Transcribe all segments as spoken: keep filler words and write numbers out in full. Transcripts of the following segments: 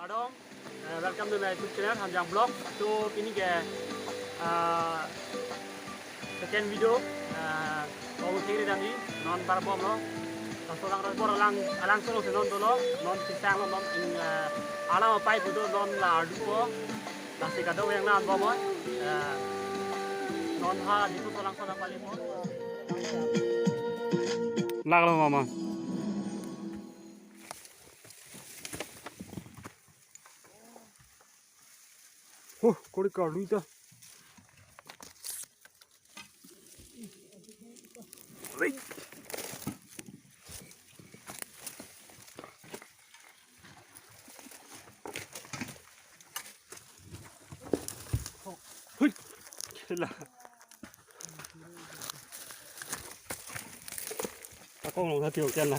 Kardom, eh, welcome to my YouTube channel Hanjang Vlog. So pini ke, ah, second video, ah, Ong Thengri Dam-i, non barbomlo. Laso alang roi bor alang, alang solo si non dolo, non kisang lo, non in, ah, alam apai pudo, non la ardupo. Lasi kadokave nang-an bomlo, eh, non ha Diphu alang solo pali mo. Laglo mama. Huh, kori karlu ita. Hui, kela. Akong long hati okian na.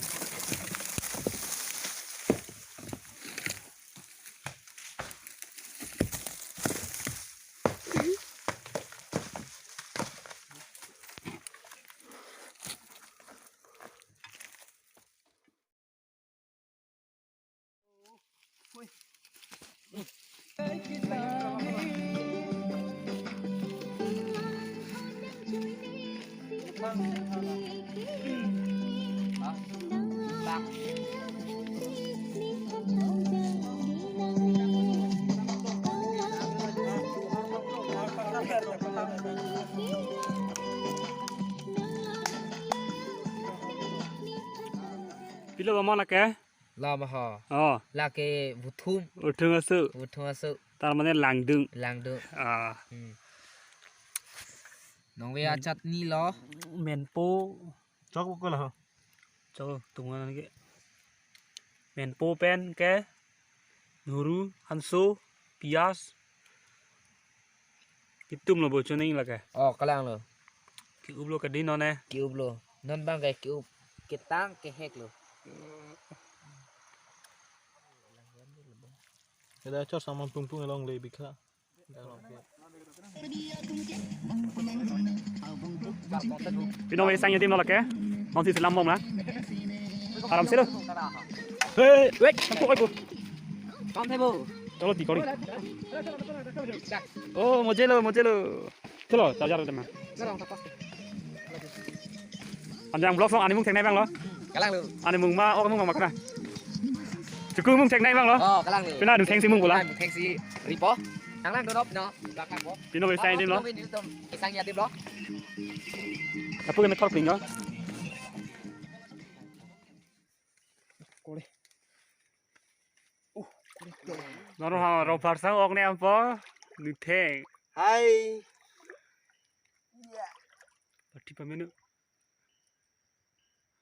Pilo ba mon lake? Lama ha. Oh. Lake vuthum. Vuthum aso. Vuthum aso. Tar mane langdung. Langdung. Ah. Hmm. Nongve a chutney lo. Menpo. Chok ko la ho. Chok tungan ke. Menpo pen ke. Nuru, hanso, pias. Itum lo bo chuning lake. Oh, kalang lo. Ki-up lo ke di non e. Ki-up lo. Non bang ke ki-up. Ketang kehek lo. Ada chor saman pungpung along le bikha. Pino mai sang yatim lo lake. Non si selam bom na. Aram silo. Hey, wait, aku aku. Kam thebo. Chalo ti kori. Oh, mojelo, mojelo. Chalo, charger tema. Hanjang Vlogs along animung theklong abang lo. Kalang lo. Animung ma, ok mung ma makna. Chuku mung theklong abang lo. Oh, kalang lo. Pina du thengsi mung bola. Thengsi ripo. Nang lang donop no. Belakang po. Pino mai sang yatim lo. Sang yatim lo. Apu kena thor pling lo. Kore. Uh, kore. Noro ha ro pharsang ok ne ampo. Nutheng. Hai. Iya. Pati pamenu.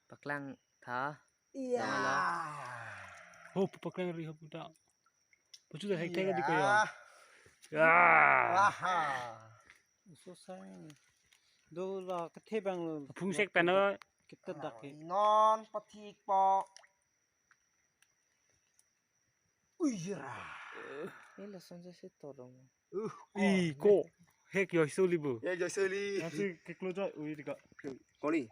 Paklang tha. Iya. Oh, paklang ri hop uta. Pachu ta hek thek di ko ya. Ya. Aha. So sang. Do la kethe abang lo. Phung sek pen lo. Kita dak ke. Non pathik po. Uira. Ini langsung saya sih tolong. Uh. I ko. Hek yo soli bo. Ya, ya soli. Nanti keklo joy. Ui, dika. Kori.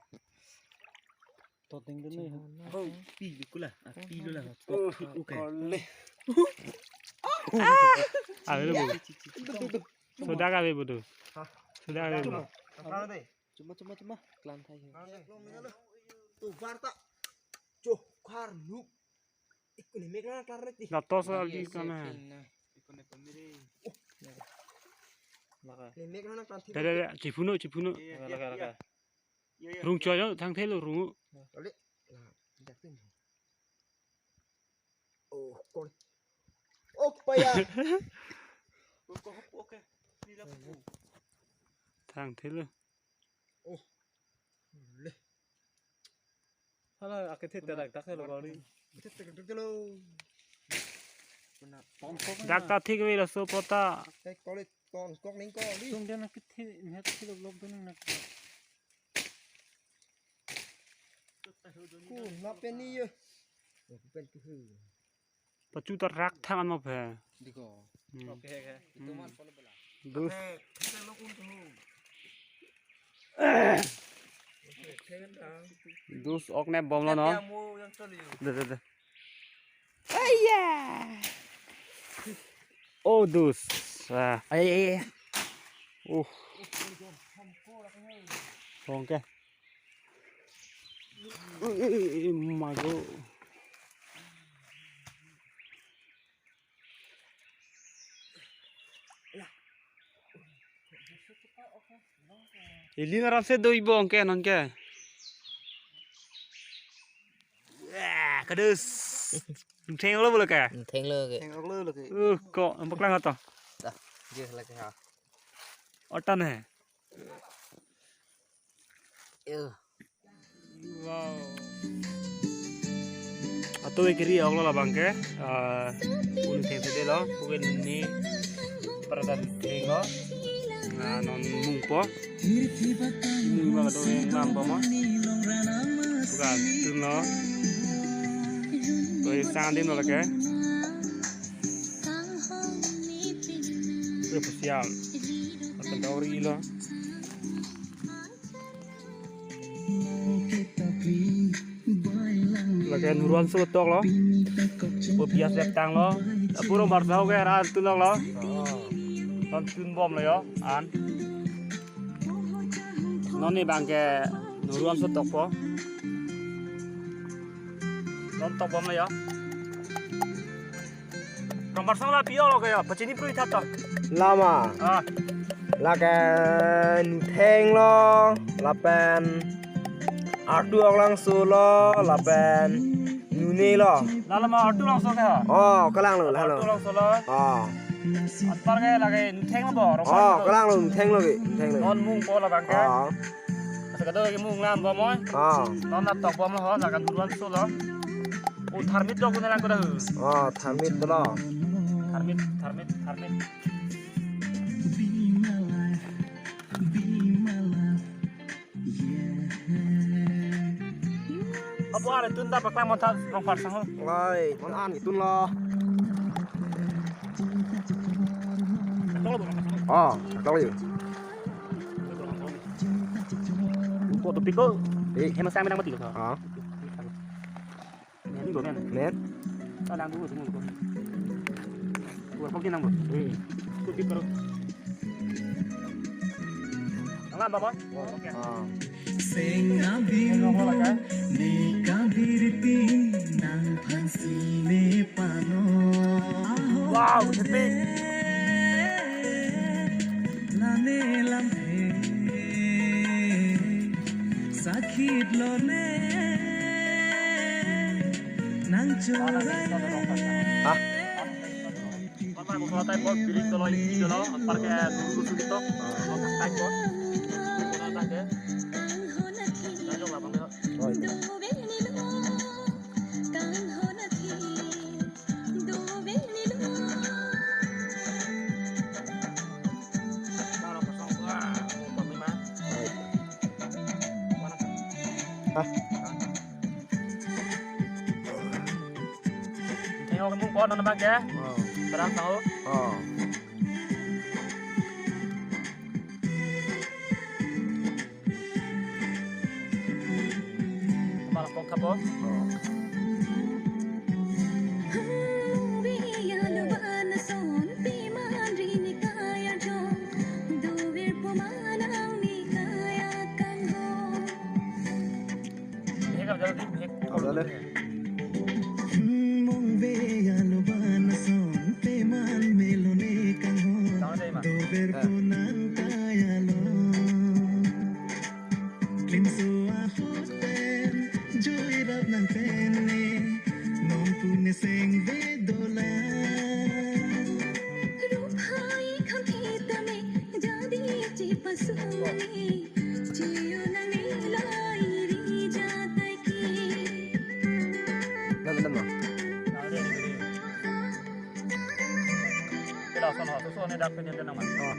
Toting dulu ya. Oh, pi dulu lah. Ah, pi dulu lah. Uh, oke. Kori. Ave lo bo. Soda ka ave bo tu. Hah? Soda ka ave bo. Apa deh? Cuma, cuma, cuma. Kelantai ya. Tuh, bar tak. Cuh, kar nuk. Ikut nih, mek lang klar rek di. Latos lagi sana. Laka. Nih, mek lang klar. Dah, dah, dah. Cipuno, cipuno. Iya, iya, laka, iya, laka. Iya, iya. Rung coyo, thang thelo rung. Balik. Nah, jak tuh. Oh, kor. Oh, paya. Oke, oke. Ini lah. Thang thelo. Oh. Leh. Hala, ake the terak tak lo kori. Te te te lo. Dak ta thik ve laso pota. Te kori ton kok ning kori. Tum dia nak the, nak the lo blok dun nak. Ku na pen ni yo. Pen ku hu. Pachu ta rak thang an ma phe. Diko. Hmm. Oke, oke. Itu man follow bola. Dus. Dus ok ne bomlo no. Deh, deh, deh. Aya. Oh, dus. Ah, Ay, ay, ay. Uh. Bongke. Ui, ui, ui, mago. Ili aram si do-ipo bongke nonke. Wah, kadus. Thenglo bolo ke? Thenglo ke. Thenglo ke. Uh, ko, ang paklang ato. Dah, dia lagi ha. Otan he. Yo. Wow. Ato ekri awlo labang ke. Ah, un thengse dolo, puke ni parada thenglo. Ah, non mungpo. Mung ma ato yang lam po ma. Bukan, tunlo. Toi sang din lo ke. Oi, pusiam. Akan dauri lo. Lake nuruan so toklo. Bo pias lep tanglo. Apuro barsa ho ke ran tunloklo. Ton tunbomlo yo, an. Non ni bangke nuruan so tokpo. Non tokbomlo yo. Rongpar song la pi olo ke ya, pachini prui tha to. Lama. Ah. Lake Nutheng lo, lapen Artu Oklangso lo, lapen Nune lo. La lama Artu Oklangso ke ha? Oh, kalang lo, lalo. Artu Oklangso lo. Oh. Anpar ke lake Nutheng lo bo, Rongpar Oh, lo. Kalang lo, Nutheng lo ke, Nutheng lo. Non mungpo labang ke. Oh. Asa kado ke mung lam bom oi. Ah. Non nap tok bom lo ho, lakan buruan so lo. Oh, tharmit dok ne lang koda hu. Ah, tharmit lo. Tharmit, tharmit, tharmit. Apo are tun ta paklang mon tha Rongpar sang ho. Lai, mon an tun lo. Oh, tong yo. Ko to piko. Eh. Hema sang menang mati ko. Ah. Men ko men. Men. Ta lang du tu ko. Ko ko nang ko. Hmm. Ko piko. Nang ba ba. Oke. Ah. Seng abirmo, ne kabirti nangphan si ne pano. Wow, epic. Lane lamthe sakhit lone nang chorai. Ah. Parma ko tai bol bilik tolo isi tolo, parke dulu dulu gitu. Ko tai bol. Ko tai ke. Tajok lah bang. Oi. Hah? Tengok kamu kuat nonton bang ya? Oh. Berang tahu? Oh. Kepala pok kapo? Oh. Mihek abjal di, mihek. Abjal le. Mong ve alo ban son te man melo ne kangho. Tama dei ma. Dover Eh. Ko nang kaya lo. Klimso ahut pen joy rap nang pen ne. Non pu ne seng ve dola. Rup hai kham kheta me jadi chepasung ne. Chiu nang ne lai ri jatai ki. Dam, dam, dam. Pila son ho, so ne dak pe jen nang man. Oh.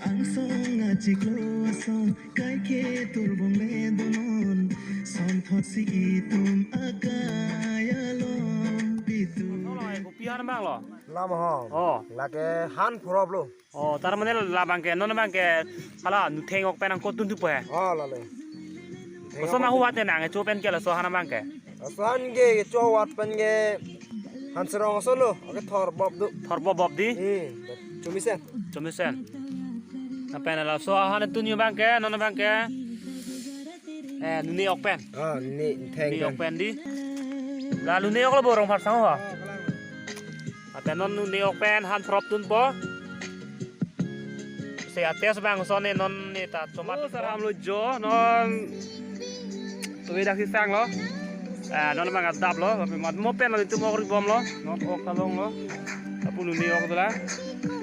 Angsong achiklo asong kaike turbong le donon, sonthot si itum akai along bitu. Labang lo. Lam ho. Oh. Lake han phorop lo. Oh, tar mane labang ke, non abang ke, hala nutheng ok pen nangkotun thupo he. Oh, lale. Koson ahuat nang, cho pen ke laso han abang ke. Laso han ke, cho wat pen ke, han serong aso lo, oke thor bop do. Thor bop bop di? Hmm, chomisen. Chomisen. Lapen laso han tun abang ke, non abang ke. Eh, nune ok pen. Ah, nune theng. Nune ok pen di. La nune ok lo bo Rongphar sangho. Lapen non nune ok pen han phorop tunpo. Se ates bang son ne non ne ta tomat. Oh, sar ham lo jo non. Tuwe dak si sang lo. Eh, non abang adap lo, tapi mat mo pen lo itum ok ri bom lo. Non ok kalong lo. Lapu nune ok dola.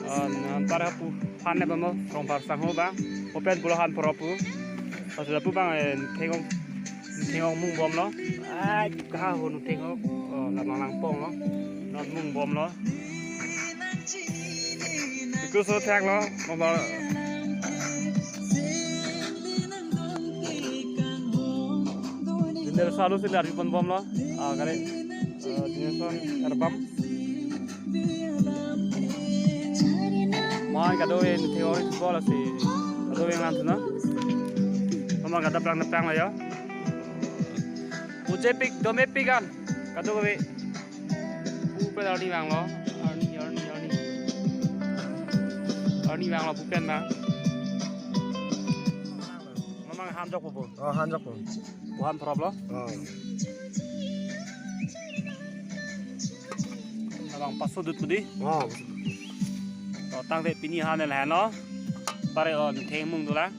Eh, non para pu han ne bom lo, Rongphar sangho bang. Mo pen pulo han phorop pu. Pas lapu bang, eh, theng ok, theng ok mung bom lo. Ai, kaho nutheng ok. Oh, la nang pong lo. Non mung bom lo. Iku so thang lo, mobile. Dinner selalu sila ripon bom lo. Ah, kali. Eh, dinner son erbam. Mai kado en theory football si. Kado en lan na. Mama kada plang na plang lo ya. Mujhe pick, do me pick an. Kado kave. Pupen arni vang lo. Arni, arni, arni. Arni vang lo pupen ma. Mamang han jok pupu. Oh, han jok pupu. Puhan prop lo. Oh. Mamang paso dut pudi. Oh. To tangte pini han el han lo. Pare on theng mung dola.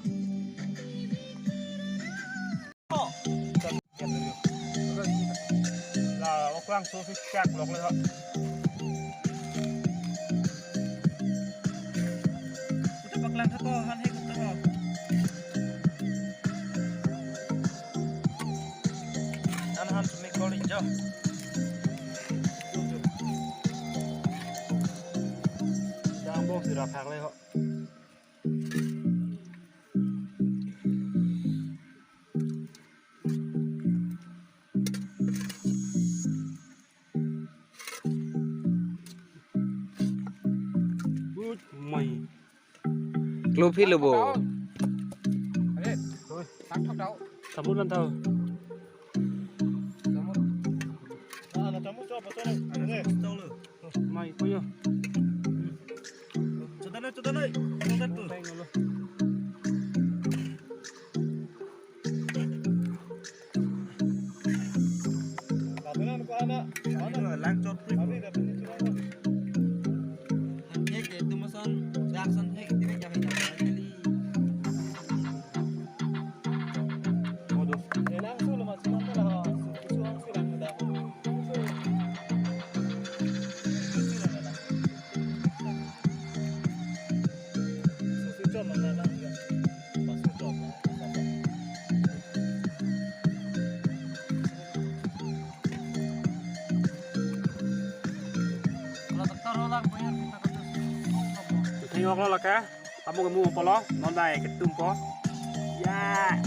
La okrang so si chak lok le ho. Uta paklang tha ko han he kuta ho. An han sumik kol injo. Jang bok si rakhak le ho. Good, mai. Klophi lo bo. Are, oi, tak thak dau. Sabun lan tau. Sabun. Ah, na tamu cho, betul. Are, betul lo. Mai, punya. Chodaloi, chodaloi. Chodaloi tu. Lang chot. Hek, eh, tu masan, dak san hek, direct kami dak kali. Theng ok lo lake, amo kemu polo, non dai ketum po. Ya.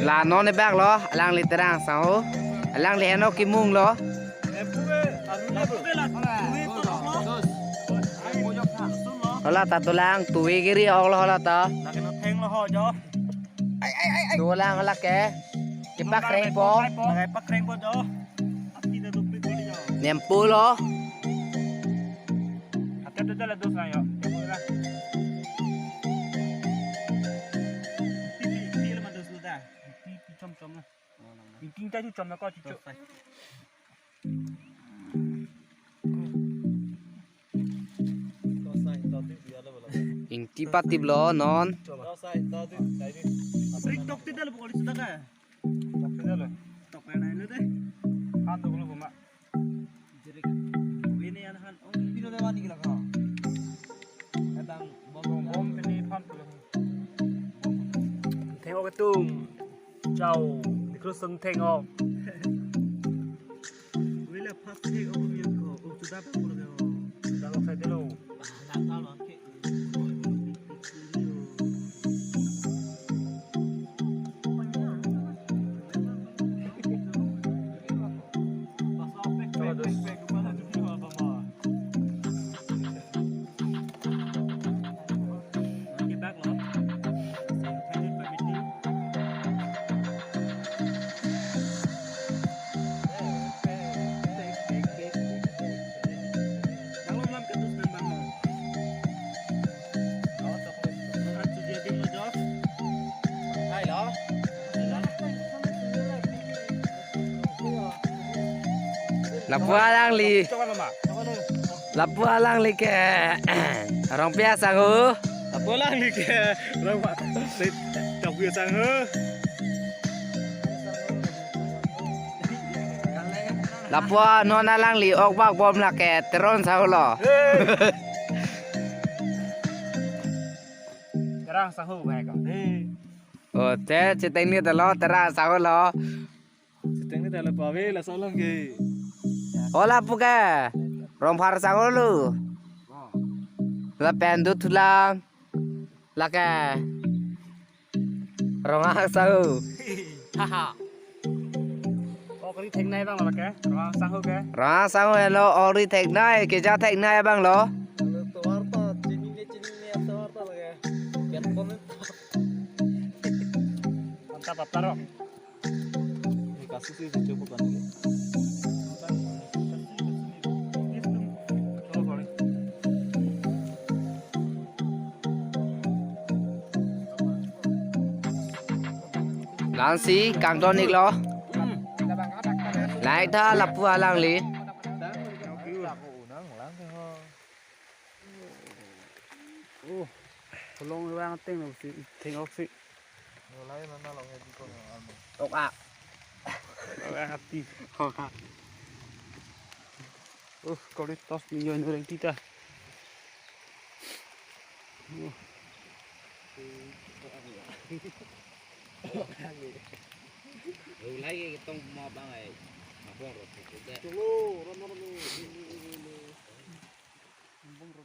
La non ebak lo, alangli Terang sangho. Alangli heno kemung lo. Hala ta dolang, tuwe kiri ok lo hala ta. Dolang hala ke. Kepakreng po. Pakreng po jo. Nempo lo. Atep tu la dos na yo. Pi, pi, pi, lama dos lo da. Pi, pi, chom, chom na. Pi, pi, ta chu chom na ko chu chu. Ingti patip lo non. Rik tok ti dal bukori sudah ka? Tok ti dal. Tok ka nai lo de. Han tok lo buma. Jerik. Ini an han. Oh, ini lo de wani kila ka. Kadang bom bom bom ini pan pulo. Theng ok ketum. Chau. Dikru sung theng ok. Wele pas thek ok mian ko, ok sudah pa pulo ke ho. Sudah ok sai delo. Ah, lang kalo ke. Lapu alangli. Lapu alangli ke Rongpi asangho. Lapu alangli ke Rongpi, Rongpi asangho. Lapu non alangli okbak bom lake Teron sangho lo. Terang sangho bhai ka. O te chiteng ni talo Terang sangho lo. Chiteng ni talo pave laso along ke. O lapu ke Rongphar sangho lo. Lapen dothulang. Lake Ronghang sangho. Haha. Okri theklongnei abang lake. Ronghang sangho ke. Ronghang sangho helo okri theklongnei, keja theklongnei abang lo. Alo tovar ta chini ne chini ne tovar ta lake. Ken kon. Mantap, mantap, Ro. Ini kasus sih, saya coba kan. Langsi kangton iklo. Like tha lapu alangli. Oh, kolong vang ateng lo si, theng ok si. Mulai mana lo nge di kolong anu. Ok a. Vang ati. Oh, kori tos ni yon orang tita. Oh. Ulai ke tong mo bang ai. Mabong ro. Tunggu, ram, ram, ram. Mabong ro.